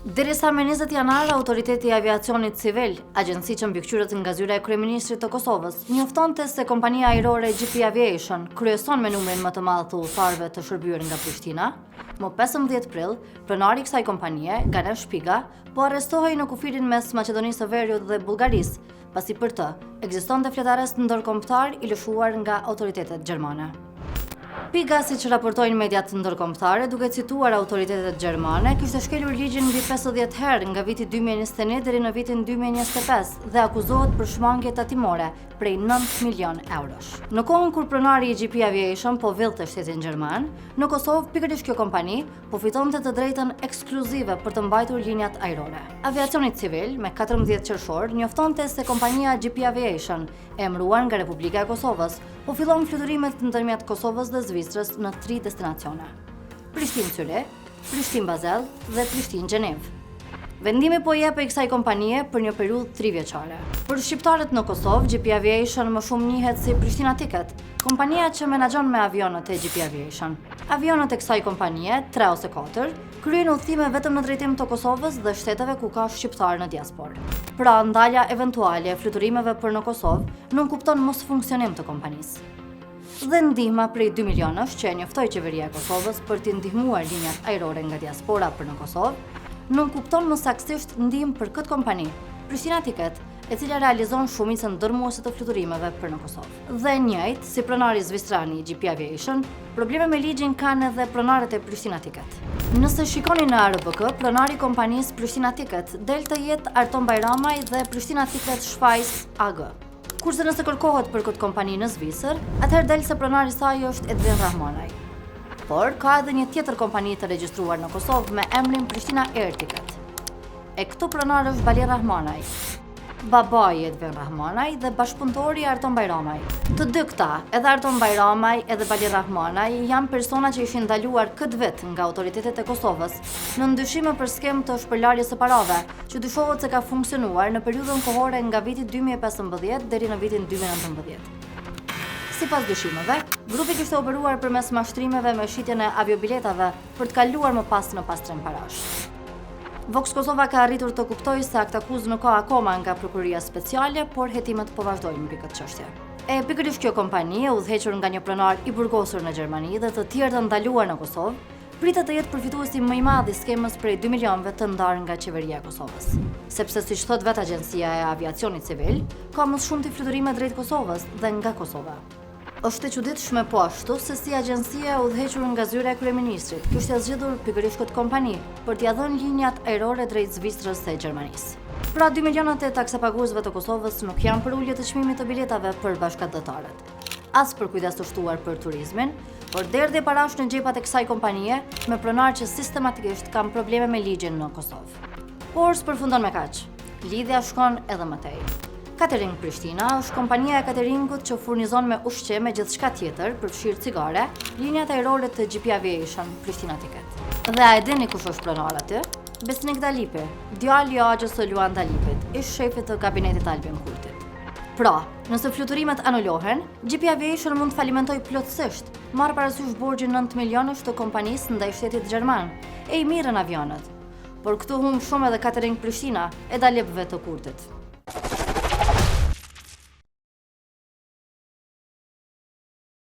Derisa me 20 janar, Autoriteti i Aviacionit Civil, agjenci që mbikëqyret nga zyra e kryeministrit të Kosovës, njoftonte se kompania ajrore GP Aviation kryeson me numrin më të madh të udhëtarëve të shërbyer nga Prishtina, më 15 prill, pronari i kësaj kompanie, Ganesh Piga, po arrestohej në kufirin mes Maqedonisë së Veriut dhe Bullgarisë, pasi për të ekzistonte fletarrest ndërkombëtar i lëshuar nga autoritetet gjermane. Piga, siç raportojnë mediat ndërkombëtare, duke cituar autoritetet gjermane, kishte shkelur ligjin mbi 50 herë nga viti 2021 deri në vitin 2025 dhe akuzohet për shmangie tatimore prej 9 milion eurosh. Në kohën kur pronari i GP Aviation po vidhte shtetin gjerman, në Kosovë pikërisht kjo kompani po fitonte të drejtën ekskluzive për të mbajtur linjat ajrore. Aviacioni Civil, me 14 qershor, njoftonte se kompania GP Aviation, e emëruar nga Republika e Kosovës, po fillon fluturimet ndërmjet Kosovës dhe Zvicrës në tri destinacione: Prishtinë-Cyrih, Prishtinë-Bazel dhe Prishtinë-Gjenevë. Vendimi po i jepej kësaj kompanie për një periudhë trivjeçare. Për shqiptarët në Kosovë, GP Aviation më shumë njihet si Prishtina Ticket, kompania që menaxhon me avionët e GP Aviation. Avionët e kësaj kompanie, 3 ose 4, kryejnë udhëtime vetëm në drejtim të Kosovës dhe shteteve ku ka shqiptarë në diasporë. Pra, ndalja eventuale e fluturimeve për në Kosovë nënkupton mosfunksionim të kompanisë. Dhe ndihma prej 2 milionësh që e njoftoi qeveria e Kosovës për t'i ndihmuar linjat ajrore nga diaspora për në Kosovë, nënkupton më saktësisht ndihmë për këtë kompani, Prishtina Ticket, e cila realizon shumicën dërmuese të fluturimeve për në Kosovë. Dhe njëjtë, si pronari zvicran i GP Aviation, probleme me ligjin kanë edhe pronarët e Prishtina Ticket. Nëse shikoni në ARBK, pronari i kompanisë Prishtina Ticket del të jetë Arton Bajramaj dhe Prishtina Ticket Schweiz AG. Kurse nëse kërkohet për këtë kompani në Zvicër, atëherë del se pronari i saj është Edvin Rahmanaj. Por, ka edhe një tjetër kompani të regjistruar në Kosovë me emrin Prishtina Air Ticket. E këtu pronar është Balir Rahmanaj, babai i Edvin Rahmanaj dhe bashkëpunëtori i Arton Bajramaj. Të dy këta, edhe Arton Bajramaj edhe Balir Rahmanaj, janë persona që ishin ndaluar këtë vit nga autoritetet e Kosovës nën dyshime për skemë të shpëlarjes së parave, që dyshohet se ka funksionuar në periudhën kohore nga viti 2015 deri në vitin 2019. Sipas dyshimeve, grupi kishte operuar përmes mashtrimeve me shitjen e aviobiletave për të kaluar më pas në pastrim parash. Vox Kosova ka arritur të kuptojë se aktakuzë nuk ka akoma nga Prokuroria Speciale, por hetimet po vazhdojnë mbi këtë çështje. E pikërisht kjo kompani, e udhëhequr nga një pronar i burgosur në Gjermani dhe të tjerë të ndaluar në Kosovë, pritet të jetë përfituesi më i madh i skemës prej 2 milionëve të ndarë nga qeveria e Kosovës. Sepse siç thotë vetë Agjencia e Aviacionit Civil, ka më së shumti fluturime drejt Kosovës dhe nga Kosova. Është e çuditshme po ashtu se si agjencia e udhëhequr nga zyra e kryeministrit kishte zgjedhur pikërisht këtë kompani për t'ia dhënë linjat ajrore drejt Zvicrës e Gjermanisë. Pra 2 milionët e taksapaguesve të Kosovës nuk janë për ulje të çmimit të biletave për bashkatdhetarët, as për kujdes të shtuar për turizmin, por derdhje parash në xhepat e kësaj kompanie me pronarë që sistematikisht kanë probleme me ligjin në Kosovë. Por s'përfundon me kaq. Lidhja shkon edhe më tej. Catering Prishtina është kompania e cateringut që furnizon me ushqim e gjithçka tjetër, përfshirë cigare, linjat ajrore të GP Aviation, Prishtina Ticket. Dhe a e dini kush është pronar aty? Besnik Dalipi, djali i axhës së Luan Dalipit, ish shefit të kabinetit Albin Kurtit. Pra, nëse fluturimet anulohen, GP Aviation mund të falimentojë plotësisht, marrë parasysh borxhin 9 milionësh të kompanisë ndaj shtetit gjerman, e i mirren avionët. Por këtu humb shumë edhe Catering Prishtina e Dalipëve të Kurtit.